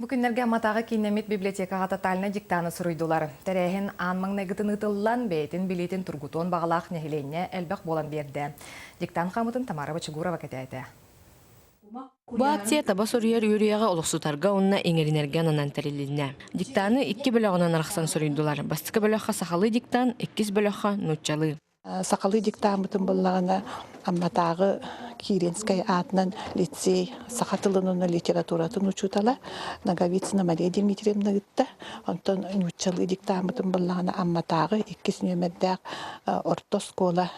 Бу күннэргэ Амматааҕы кииннэммит библиотекаҕа тотальнай диктаны суруйдулар. Тэрээһин аан маҥнайгытын ыытыллан, бэйэтин билиитин тургутуон баҕалаах нэһилиэнньэ элбэх буолан биэрдэ. Диктант хаамытын Тамара Бочугурова кэтээтэ. Бу акция таба суруйар үөрүйэҕи олохсутарга уонна иҥэринэргэ ананан тэрилиннэ. Диктаны икки бөлөҕүнэн арахсан суруйдулар. Бастакы бөлөххө сахалыы диктант, иккис бөлөххө нууччалыы. Сахалыы диктаммытын буллаҕына Амматааҕы Киренскэй аатынан лицей саха тылын уонна литературатын учуутала Ноговицына Мария Дмитриевна ыытта. Онтон нууччалыы диктаммытын буллаҕына Амматааҕы иккис нүөмэрдээх орто оскуола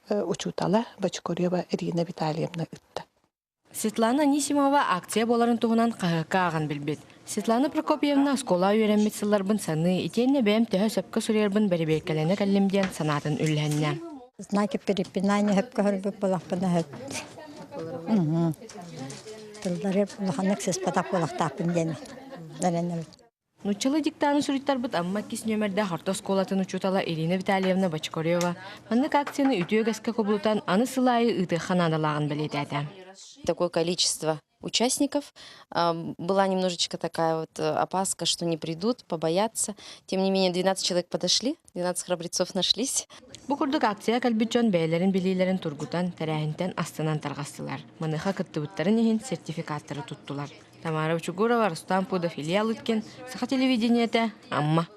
учуутала Бочкарева Ирина Витальевна ыытта. Светлана Анисимова акция буоларын туһунан хаһыакка ааҕан билбит. Светлана Прокопьевна оскуола үөрэммит сылларбын саныы, итиэннэ бэйэм төһө сөпкө суруйарбын бэрэбиэркэлэнэ кэллим диэн санаатын үллэһиннэ. Знаки препинания сөпкө көрбүт буолахпына сөп. Тыллары улаханнык сыспатах буолахтаахпын диэн эрэнэбин. Нууччалыы диктаны суруйтарбыт Амма иккис нүөмэрдээх орто оскуолатын учуутала Ирина Витальевна Бочкарева маннык акцияны үтүө үгэскэ кубулутан аны сыл аайы ыытыахха наадалааҕын бэлиэтээтэ. Такое количество участников. Была немножечко такая вот опаска, что не придут, побоятся. Тем не менее, 12 человек подошли, 12 храбрецов нашлись. Бу курдук акция кэлбит дьон бэйэлэрин билиилэрин тургутан, тэрээһинтэн астынан тарҕастылар. Маныаха кыттыбыттарын иһин сертификаттары туттулар. Тамара Учугурова, Рустам Пудов, Илья Лыткин, Саха телевидениетэ, Амма.